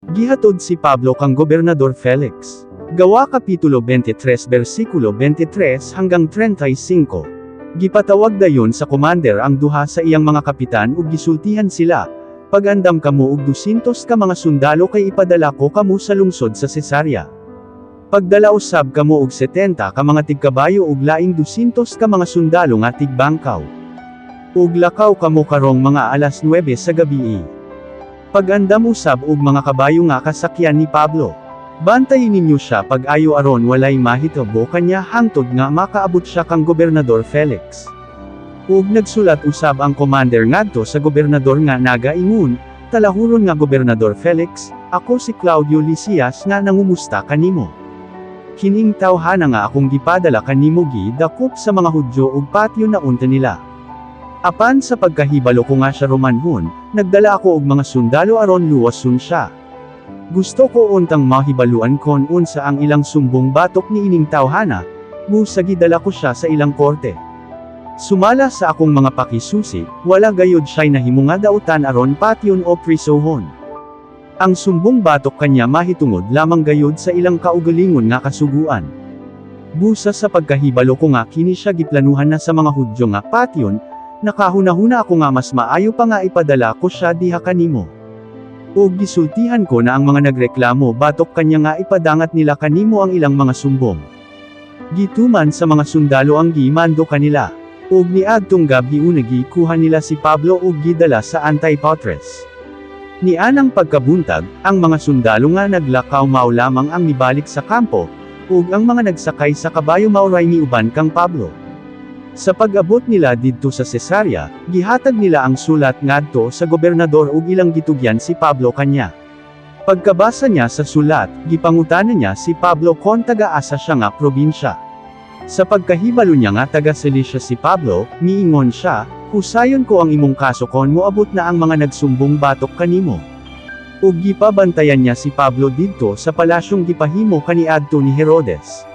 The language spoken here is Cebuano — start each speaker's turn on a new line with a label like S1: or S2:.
S1: Gihatod si Pablo kang Gobernador Felix. Gawa Kapitulo 23 versikulo 23 hanggang 35. Gipatawag dayon sa commander ang duha sa iyang mga kapitan ug gisultihan sila, "Pagandam kamo og 200 ka mga sundalo kay ipadala ko kamo sa lungsod sa Cesarea. Pagdala usab kamo og 70 ka mga tigkabayo ug laing 200 ka mga sundalo nga tigbangkaw. Ug lakaw kamo karong mga alas 9 sa gabii. Pagandam usab og mga kabayo nga kasakyan ni Pablo. Bantayi ninyo siya pag-ayo aron walay mahitabo kanya hangtod nga makaabot siya kang Gobernador Felix." Ug nagsulat usab ang commander ngadto sa gobernador nga nagaingon, "Talahuron nga Gobernador Felix, ako si Claudio Lysias nga nangumusta kanimo. Kining tawhana nga akong gipadala kanimo gidakop sa mga Hudyo ug patyon na unta nila. Apan sa pagkahibalo ko nga siya Romanhon, nagdala ako og mga sundalo aron luwason siya. Gusto ko untang mahibaluan kon unsa ang ilang sumbong batok niining tawhana, busa gidala ko siya sa ilang korte. Sumala sa akong mga pakisusi, wala gayud siya'y nahimo nga dautan aron patyon o prisohon. Ang sumbong batok kanya mahitungod lamang gayud sa ilang kaugalingon nga kasuguan. Busa sa pagkahibalo ko nga kini siya giplanuhan na sa mga Hudyo nga patyon, nakahuna-huna ako nga mas maayo pa nga ipadala ko siya diha kanimo. Ug gisultihan ko na ang mga nagreklamo batok kanya nga ipadangat nila kanimo ang ilang mga sumbong." Gituman sa mga sundalo ang gimando kanila. Ug niadtong gabhiuna gikuha nila si Pablo ug gidala sa Antipatris. Nianang pagkabuntag, ang mga sundalo nga naglakaw mao lamang ang mibalik sa kampo, ug ang mga nagsakay sa kabayo mao ray miuban kang Pablo. Sa pag-abot nila didto sa Cesarea, gihatag nila ang sulat ngadto sa gobernador ug ilang gitugyan si Pablo kanya. Pagkabasa niya sa sulat, gipangutana niya si Pablo kon taga-asa siya nga probinsya. Sa pagkahibalo niya nga taga Cilicia si Pablo, miingon siya, "Husayon ko ang imong kaso kon moabot na ang mga nagsumbong batok kanimo." Ug gipabantayan niya si Pablo didto sa palasyong gipahimo kaniadto ni Herodes.